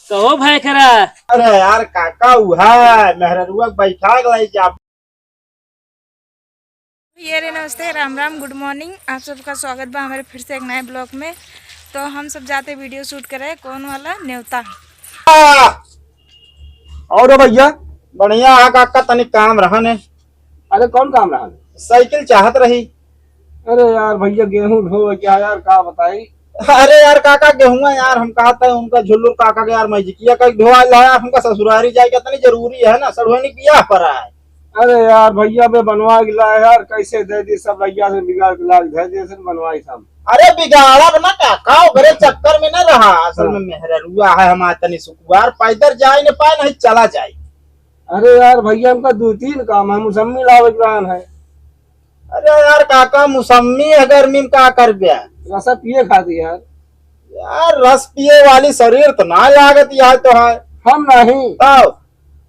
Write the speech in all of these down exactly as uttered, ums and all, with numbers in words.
कहो भाई खरा। अरे यार काका, उहा मेहररुआ के बैठा के लाई जा। ये रे, नमस्ते, राम राम, गुड मॉर्निंग। आप सबका स्वागत बा हमारे फिर से एक नए ब्लॉग में। तो हम सब जाते वीडियो शूट करे, कौन वाला नेवता। और भैया, बढ़िया है काका, तनी काम रहन है। अरे कौन काम रहन? साइकिल चाहत रही। अरे यार भैया, गेहूं ढोवे क्या यार, का बताई। अरे यार काका, गेहुआ यार, हम कहत है उनका झुल्लुर काका के यार, मैजिकिया का ढोवा ला यार, हमका ससुरारी जाए के तनी जरूरी है ना, सड़ुआइनी के बियाह पर आए। अरे यार भैया, मैं बनवा के लाए यार, कैसे दे दी सब भैया से बिगाड़ के लाग धर दे से बनवाई सब। अरे बिगाड़ब ना काका, ओकरे चक्कर में ना रहा, असल में हाँ। मेहररुआ है हमार तनी सुकुवार, पैदल जाए न पाए, नहीं चला जाए। अरे यार भैया, हमका दो तीन काम है, मौसम्मी लावे के रहन है। अरे यार काका, मौसम्मी है गर्मी में का करबे? रसा पिए खाती यार। यार रस पिए वाली शरीर तो ना लागत यार तो है। हम नहीं। तब?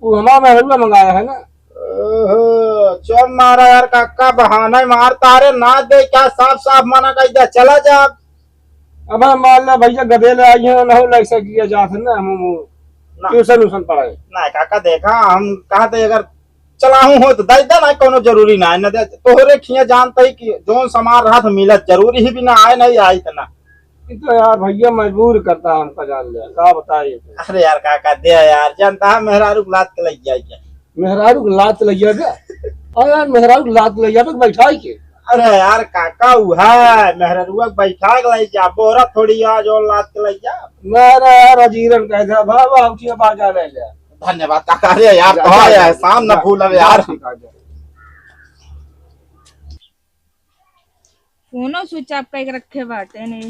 वो हमारा मेहरुआ मंगाया है ना। ओहो, चुप मारा यार काका, बहाना ही मारता। अरे ना दे क्या, साफ साफ मना कर दिया, चला जा। अब मान ला भैया, गधे ले आई है, ना हो लाइक से किया जात है ना, हम वो ना। ट्यूशन व्यूशन पढ़ाए। ना काका, देखा हम कहा थे अगर चलाहूँ हो तो दे दे ना, कोनो जरूरी ना है, ना दे। तोहरे खिया जानते ही कि जौन सामान रहा था मिलत, जरूरी ही भी ना आए, नहीं आई तो ना। ये तो यार भैया मजबूर करता हमका, जान ले, का बताए ये तो। अरे यार काका दे यार, जानता है मेहरारू के लात के लग जाए क्या? मेहरारू के लात लग जाए क्या? अरे यार मेहरारू के लात लग जाए तो बैठाई के? अरे यार काका, उहा मेहररुआ के बैठा के लग जा, बोरा थोड़ी आ जो लात के लग जा। मेरा यार अजीरन कह दे, भाई बाबूजी बाजा ले ले। धन्यवाद काका, अरे यार जा, तो जा, है, जा, शाम न जा, भूलब जा, यार। ठीक है, जा। फोनो स्विच ऑफ करके रखे बाटे ने।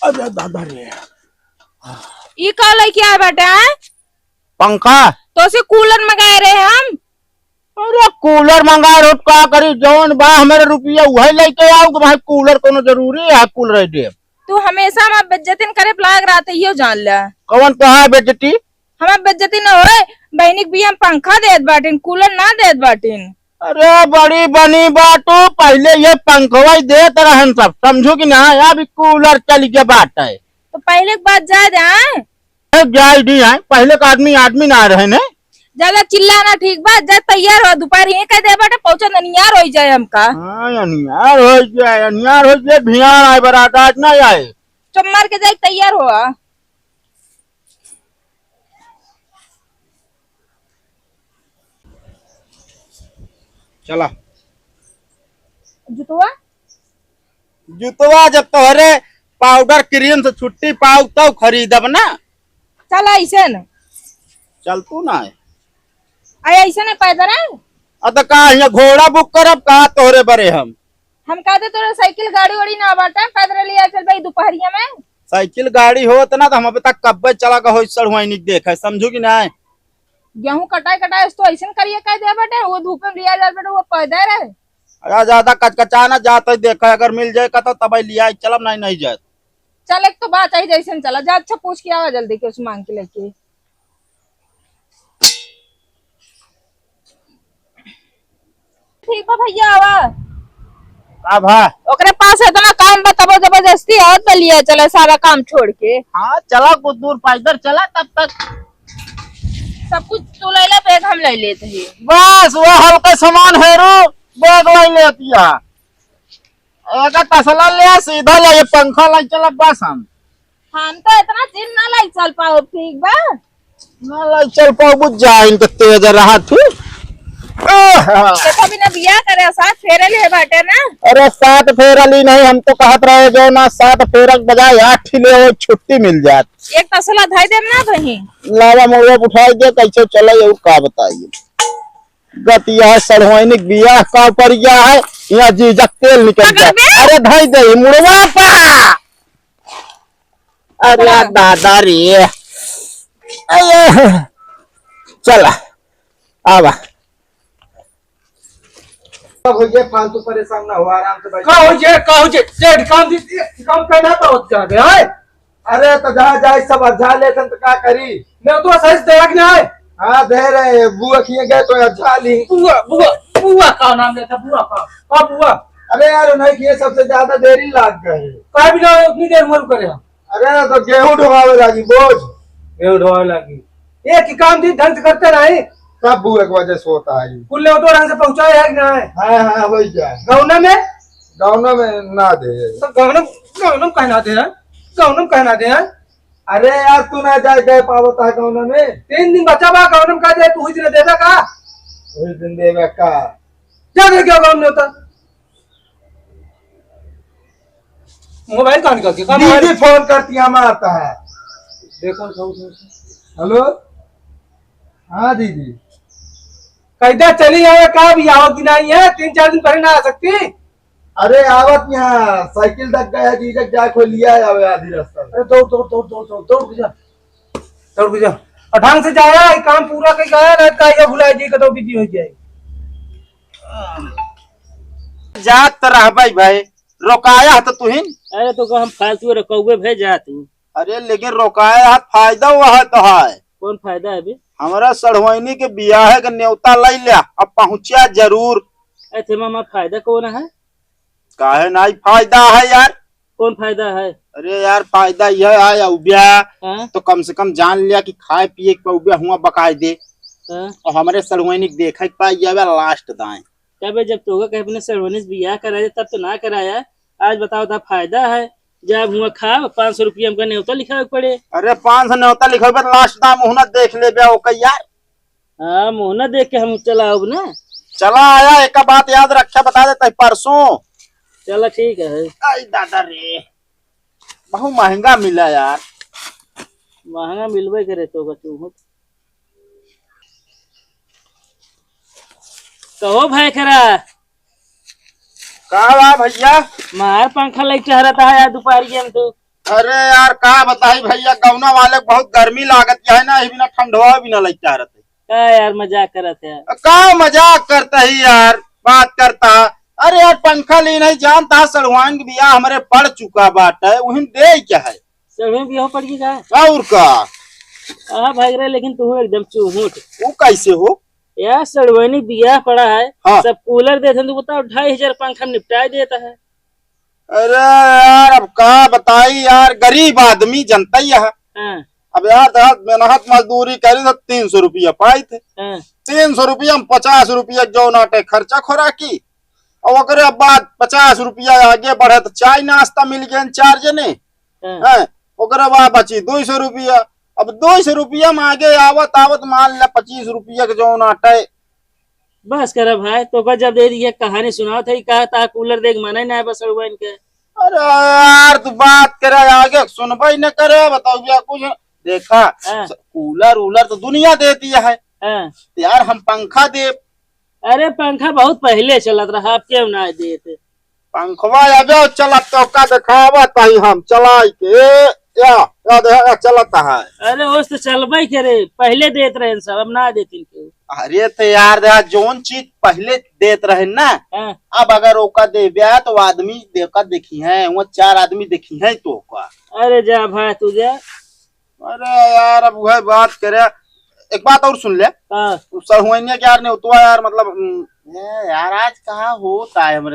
अरे दादा रे। ई का लेके आए बाटे, हैं? पंखा। तो से कूलर मंगाए रहे हम। अरे कूलर मंगाए रहो, का करी, जौन बा हमारे रुपया उहे लेके आओ कि भाई कूलर कोनो जरूरी है, कूलर दे। तू हमेशा हमार बेइज्जती करे लाग रहा था, यो जान ले। कौन कहा है बेइज्जती? हमार बेइज्जती न होए, बहिनी के बियाह में पंखा देत बाटिन, कूलर ना देत बाटिन। अरे बड़ी बनी बाटू, पहले ये पंखवा ही देत रहन सब, समझू कि ना, अब कूलर चल के बाटे। तो पहले के बात जाए दे, आए? ए, जाए दी है, पहले का आदमी, आदमी ना रहे ने। ज्यादा चिल्ला ना, ठीक बा, जा तैयार हो, दोपहर ही कह दे बाटे, पहुंचा अनियार हो जाए हमका। हाँ, अनियार हो जाए, अनियार हो जाए, भियान आए, बारात आज ना आए। चुप मार के जाए, तैयार हो। चला। जुतवा? जुतवा जब तोहरे पाउडर क्रीम से छुट्टी पाऊ तब खरीदब ना। चला ऐसे न। चल तू ना है। अरे ऐसे न पैदल है। अ त का यहाँ घोड़ा बुक करब का तोहरे बरे हम? हम कहते तोरे साइकिल गाड़ी वाड़ी ना बाटे, पैदल लिया चल भाई दोपहरिया में। साइकिल गाड़ी होत ना तो हम अबे तक कब्बे चला का होई सड़ुआइनी के देखे, समझू कि ना? गेहूं कटाए कटाए तो ऐसे करिए कह दे बाटे, वो धूप में लिया जात बाटे, वो पैदल रहे। अरे ज्यादा कचकचा ना जात है, देखा अगर मिल जाए का तो तब लिया चलब, नहीं, नहीं जाए। चल एक तो बात आई जैसे चला जा, अच्छा पूछ के आवा जल्दी के उस मांग के लेके। ठीक बा भैया, आवा। का भा? ओकरे पास इतना काम बा, तबो जबरदस्ती आवत बा, लिया चला सारा काम छोड़ के। हाँ, चला कुछ दूर पैदल चला, तब तक सब कुछ तू ले ले, बैग हम ले लेते हैं। बस वो हल्का सामान हेरू, बैग ले लेतिया। एका तसला ले, सीधा ले, ये पंखा ले चला, बस हम। हम तो इतना दिन ना लाई चल पाओ, ठीक बा? ना लाई चल पाओ, बुझ जा, इनके तेज रहा तू। आहा। देखो, बिना बियाह करे सात फेरे ले बाटे ना। अरे, सात फेरा ली नहीं, हम तो कहत रहे जो ना, सात फेरा के बजाय आठ ही ले, वो छुट्टी मिल जात। एक तसला धाई देम ना कहीं। लावा मोड़वा उठाई दे, कैसे चले, ये का बताइए। गतिया है, सड़वाइनिक बियाह का पर गया है, यहाँ जीजक तेल निकल पकड़ गया। बे। अरे, धाई दे, मुड़वा पा। अरे पकड़ा। दादा रे। अरे, चला, आवा। का हो जे, फालतू परेशान ना हो, आराम से बैठ। का हो जे, का हो जे, जे काम दी, काम करना तो होत जा बे, आए। अरे तो जहाँ जाए सब अझा लेथन तो का करी? मैं तो सही से देख ना है। हाँ, दे रहे, बुआ किए गए तो अझा ली। बुआ, बुआ, बुआ का नाम लेता, बुआ का? का बुआ? अरे यार, नहीं किए, सबसे ज्यादा देरी लाग गए। का भी ना, उतनी देर मर करे हम। अरे, तो गेहूं ढोवावे लागी, बोझ। बेवड़वा लागी। एक ही काम दी, ढंग से करते नहीं। सब बुआ के वजह से होता है। कुल ले तो ढंग से पहुँचाए है कि ना है? हाँ, हाँ, वही क्या है। गौना में? गौना में ना दे। तो गौना, गौना में कहना दे है? गौना में कहना दे है? अरे यार, तू ना जाए, गए पावत है गौना में। तीन दिन बचा बा, गौना में कह दे, तू ही दिन दे दे का? वही दिन देवे का। जा दे क्या गौना में होता? मोबाइल कहाँ निकाल के? कहाँ दीदी मोबाइल? फोन करती है, हमारा आता है। देखो, सौ, सौ, सौ। हेलो, हाँ दीदी। कैदा चली आवे का? अभी आवत दिन आई है, तीन चार दिन पहले ना आ सकती। अरे आवत यहाँ साइकिल तक गया, जीजक जाए खो लिया आवे आधी रास्ता में। अरे दौड़, दौड़, दौड़, दौड़, दौड़, दौड़ के जा, दौड़ के जा। और ढंग से जाया, ये काम पूरा करके आया, ना का ये भुला जी, कतो बिजी हो जाए। जात त रहबै भाई, रोकाया ह त तुहिन। अरे तो का हम फालतू रोकौबे भे जा तू। अरे लेकिन रोकाया ह, फायदा हुआ है तो है। कौन फायदा है बे? हमरा सढ़ुआइनी के बियाहे के न्योता लई ल्या, अब पहुँचा जरूर। अरे ते मामा फायदा कौन है? काहे नाई फायदा है यार? कौन फायदा है? अरे यार फायदा यह है, अउब्या हाँ? तो कम से कम जान लिया कि खाए पिए के पउब्या हुआ बकाए दे। हाँ? और हमरे सढ़ुआइनी के देखे के पाई, ये लास्ट दाएं। तबे जब तोहका कहे अपने सड़वनी से बियाह कराए, तब तो ना कराया। आज बताओ, था फायदा है, जब हुआ खाब, पाँच सौ रुपया हमका न्योता लिखावे के पड़े। अरे, पाँच सौ न्योता लिखावे, पर लास्ट दाम मुहना देख ले बे, ओकर यार। हाँ, मुहना देख के हम चला आउब ना। चला आया, एक बात याद रखे, बता देता है, परसों। चला, ठीक है। आई दादा रे, बहुत महंगा मिला यार। महंगा मिलबे करे तो बच्चों। कहो भाई खरा। का बा भैया? मार पंखा लइके टहरत है यार दोपहरिया में तू। अरे यार का बताई भैया, गौना वाले के बहुत गर्मी लागत है ना, यही बिना ठंडवा बिना लइके टहरत है। का यार मजाक करत है? का मजाक करता ही यार, बात करता। अरे यार पंखा ली नहीं जानता, सड़ुआइन के बियाह हमरे पड़ चुका बाटे, उहिन दे क्या है? सड़ुआइन बियाह पड़ गई का? और का? हाँ भाई रे, लेकिन तू एकदम चुहुट। वो कैसे हो? यार सड़ुआइन बियाह पड़ा है, हाँ। सब कूलर देते हैं, तू बताओ ढाई हजार पंखा निपटाए देता है। अरे यार, अब का बताई यार, गरीब आदमी जनता ही है। हाँ। अब यार, यार मेहनत मजदूरी करी तो तीन सौ रुपया पाई थे। हाँ। तीन सौ रुपया में पचास रुपया जो नाटे खर्चा खोराकी, और ओकरे बाद पचास रुपया आगे बढ़े तो चाय नाश्ता मिल गए चार जने। हाँ। हैं, ओकरे बाद बची दो सौ रुपया। अब दो सौ रुपया में आगे आवत आवत मान ले पच्चीस रुपया के जो नाटे। बस करा भाई, तो का जब दे दिया कहानी सुनाओ था, कहा था कूलर देख माना ही ना है बस सड़ुआइन के। अरे यार, तू बात करे आगे सुनबे ही न करे, बताओ भैया कुछ। देखा, हाँ। स-, कूलर उलर तो दुनिया देती है। हाँ। यार, हम पंखा दे। अरे, पंखा बहुत पहले चलत रहा, अब क्यों ना देते? पंखवा अबे चलत तो का देखावत ही हम चलाई के। ए, या, या दे, या चलत है। अरे, ओस तो चलबे करे, पहले देत रहे सब, अब ना देते क्यों? अरे, तो यार, दे, जोन चीज पहले देत रहे ना, हाँ। अब अगर ओका देबे, तो आदमी देखा देखी है, वो चार आदमी देखी है तो का। अरे, जा भाई, तू जा। अरे यार, अब वह बात करे, एक बात और सुन ले। हाँ। उ सड़ुआइनिया के यार नेवतवा यार, मतलब, उम, ए यार, आज कहाँ होता है हमरे